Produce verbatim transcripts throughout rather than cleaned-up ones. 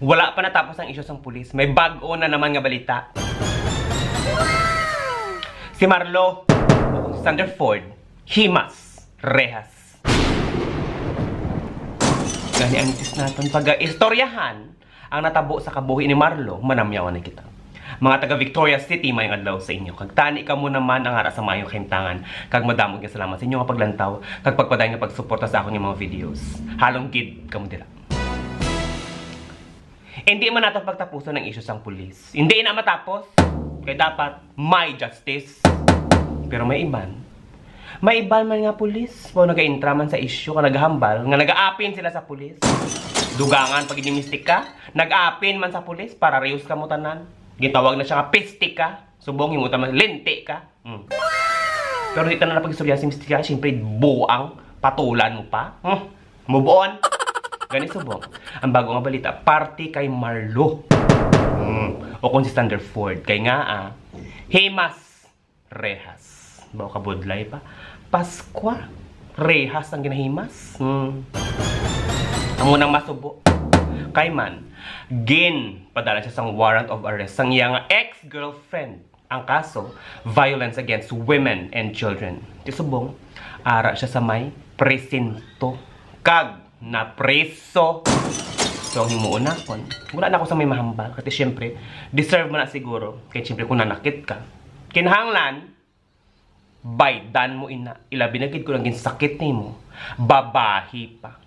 Wala pa natapos ang isyu sang pulis. May bag-o na naman nga balita. Si Marlo, o si Sandra Ford, himas, rehas. Gani ang next naton pag-istoryahan ang natabo sa kabuhi ni Marlo, manamyawan na kita. Mga taga Victoria City, may adlaw sa inyo. Kag tani kamo naman ang ara sa maayong kahimtangan. Kag madamo nga salamat sa inyo nga paglantaw, kag pagpadayon nga pagsuporta sa akon nga mga videos. Halong gid kamo dira. Hindi man nato pagtapuson ang isyu sang pulis. Hindi na matapos. Kay dapat may justice. Pero may iban. May iban man nga pulis, mao nagaintra man sa isyu nga nagahambal nga nagaapin sila sa pulis. Dugangan pag inimistik ka, nag-apin man sa pulis para rios kamo tanan. Gitawag na siya nga pistik ka. Subong himo taman linti ka. Hmm. Pero di tanan na pag-istorya si Mister Kaya, siyempre, buang patulan mo pa. Hmm. Move on. Gani subong. Ang bago nga balita, party kay Marlo. Hmm. O kung si Sandra Ford. Kay nga, ah, himas, rehas. Bawa ka budlay pa. Paskwa, rehas ang ginahimas. Hmm. Amo nang masubo. Kay man, gin, padala siya sang warrant of arrest sang iya nga ex-girlfriend. Ang kaso, violence against women and children. Ti subong, ara siya sa may presinto. Kag napreso. So, ang himuon nakon, wala na ako sa may mahambal. Kasi, syempre, deserve mo na siguro. Kaya, syempre, kung nanakit ka, kinahanglan, baydan mo ina. Ilabi na gid kung ang ginsakit nimo, babahi pa.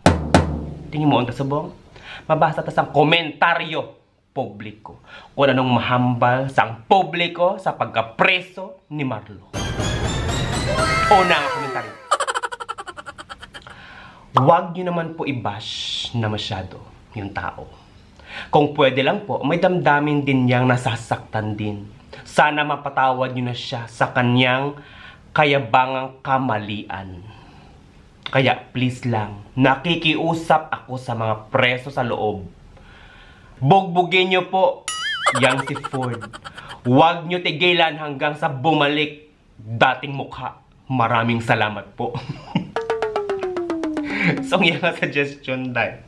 Tingin mo, ang kasubong? Mabasa ta sang komentaryo publiko. Kung anong mahambal sang publiko sa pagkapreso ni Marlo. Una nga komentaryo. Wag niyo naman po i-bash na masyado yung tao. Kung pwede lang po, may damdamin din niyang nasasaktan din. Sana mapatawad niyo na siya sa kanyang kayabangang kamalian. Kaya please lang, nakikiusap ako sa mga preso sa loob. Bugbugin niyo po yang si Ford. Huwag niyo tigilan hanggang sa bumalik dating mukha. Maraming salamat po. So, ang iyang suggestion, day,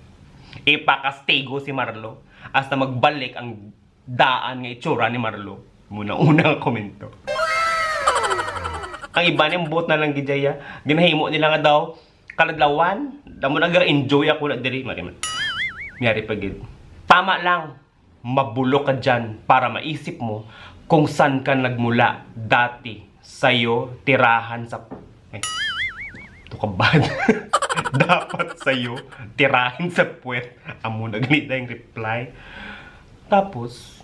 ipakastigo si Marlo hasta magbalik ang daan nga itsura ni Marlo. Muna una nga komento. Ang iba ni buot na lang gid, ya. Ginahimo nila nga daw kaladlawan, damo nag-enjoy ako na diri, mari man. Miyari pa gid. Tama lang, mabulok ka dyan para maisip mo kung saan ka nagmula dati. Sa'yo, tirahan sa, ay, to ka bad. Dapat sa'yo, tirahin sa puwet. Amo na gani daw yung reply. Tapos,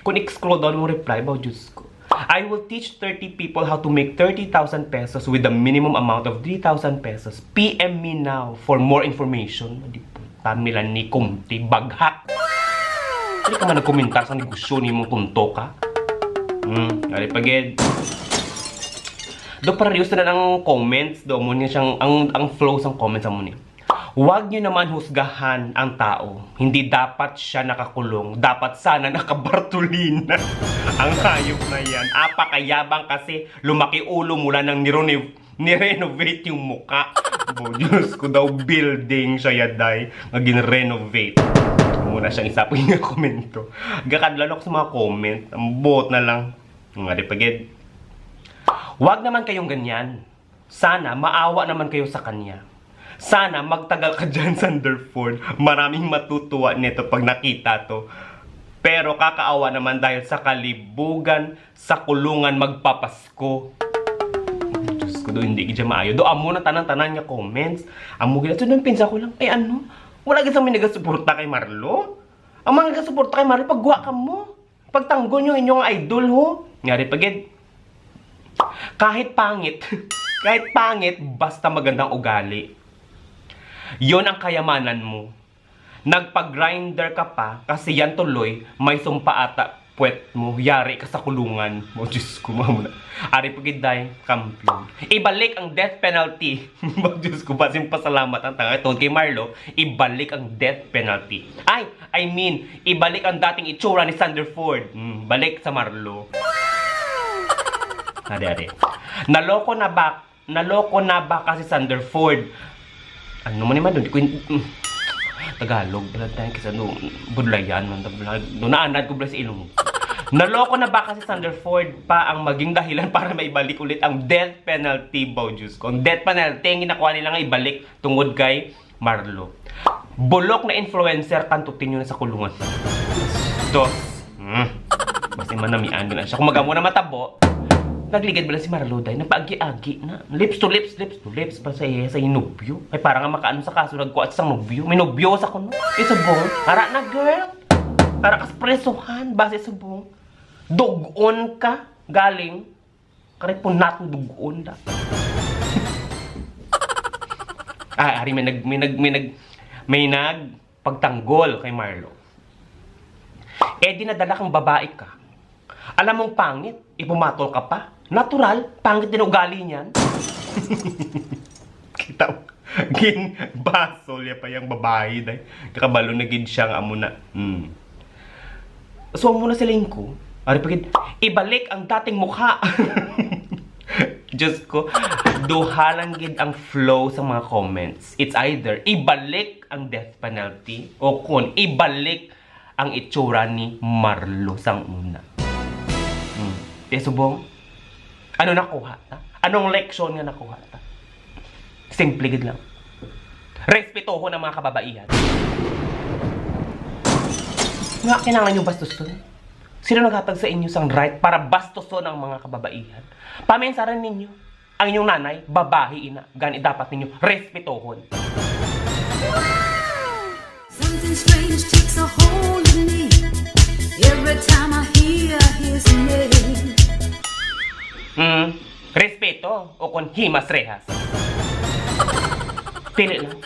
kung i-scroll down mo reply, ba, Diyos ko. I will teach thirty people how to make thirty thousand pesos with the minimum amount of three thousand pesos. P M me now for more information. Di po, tamilan ni Kumti, baghak. Hindi ka man nagkomentar sa negosyo ni mong tunto ka. Hmm, ari pa gid. Do, para rios na ang comments, do mo niya siyang, ang, ang flow sang comments mo ni. Huwag niyo naman husgahan ang tao. Hindi dapat siya nakakulong. Dapat sana nakabartolina. Ang hayop na yan. Apakayabang kasi lumaki ulo mula nang nirone-, nirenovate yung muka. Bo, Diyos ko daw, building siya yaday nga gin-renovate. Muna siyang isa pa yung komento. Gakadlalo ko sa mga comment. Ang buot na lang. Nga di pagid. Huwag naman kayong ganyan. Sana maawa naman kayo sa kanya. Sana magtagal ka dyan, Sandra Ford. Maraming matutuwa nito pag nakita to. Pero kakaawa naman dahil sa kalibugan, sa kulungan magpapasko. Diyos ko, do, hindi gid siya maayo. Do, amo na tanan-tanan nga comments. Amo gid. So, nung pinsa ko lang, ay ano? Wala gid sa may nagasuporta kay Marlo? Ang mga nagasuporta kay Marlo, pagwa ka mo. Pagtanggol yung inyong idol, ho. Ngari pa gid. Kahit pangit, kahit pangit, basta magandang ugali. Yon ang kayamanan mo. Nagpa-grinder ka pa kasi yan tuloy, may sumpa ata puwet mo. Yari ka sa kulungan. Oh, Diyos ko, mamo na. Ari pa gid, day, kampiyon. Ibalik ang death penalty. Oh, Diyos ko, basin pasalamat ang tanga. Tungod kay Marlo, ibalik ang death penalty. Ay, I mean, ibalik ang dating itsura ni Sandra Ford. Hmm, balik sa Marlo. Ari, ari. Naloko na ba, naloko na ba kasi Sandra Ford? Ano man naman doon? Di ko in-, mm. Tagalog, pala tayo kasi ano, budlayan man, no, naanad ko pala sa Ilonggo. Naloko na ba kasi Sandefjord pa ang maging dahilan para maibalik ulit ang death penalty, baw, Diyos ko? Ang death penalty, ang ginakuha nila nga ibalik tungod kay Marlo. Bulok na influencer, kantutin nyo na sa kulungan. Dos. Hmm. Basta man namian na siya. Kung magamo na matabo, nagligad ba lang si Marlo, day? Nagpaagi-agi na. Lips to lips, lips to lips pa sa iya, sa inubyo. Ay, para nga makaano sa kaso, nagkuha sa nubyo. May nubyo sa kuno. Isubong. Ara na, girl. Ara ka sa presohan. Base subong. Dugon ka. Galing. Kari po natong dugon da. Ah, ari may nag, may nag, may nag, may nag pagtanggol kay Marlo. Eh, di nadala kang babae ka. Alam mong pangit, ipumatol ka pa. Natural, pangit din ugali niyan. Kita mo, ginbasol niya pa yung babae, day. Kakabalo na gid siya nga amo na. Hmm. So, amo na siling ko. Ari pa gid, ibalik ang dating mukha. Diyos ko, duha lang gid ang flow sa mga comments. It's either ibalik ang death penalty o kun ibalik ang itsura ni Marlo sang una. Hmm. Kaya subong, ano nakuha ta? Anong leksyon nga nakuha ta? Simple gid lang. Respetohon ang mga kababaihan. Nga kinahanglan nyo bastuson? Sino naghatag sa inyo sang right para bastuson ang mga kababaihan? Paminsaran ninyo. Ang inyong nanay, babayi ina. Gani dapat ninyo respetohon. Something strange takes a hold of me every time I hear his name. Hmm, respeto o kon himas rehas. Pili lang.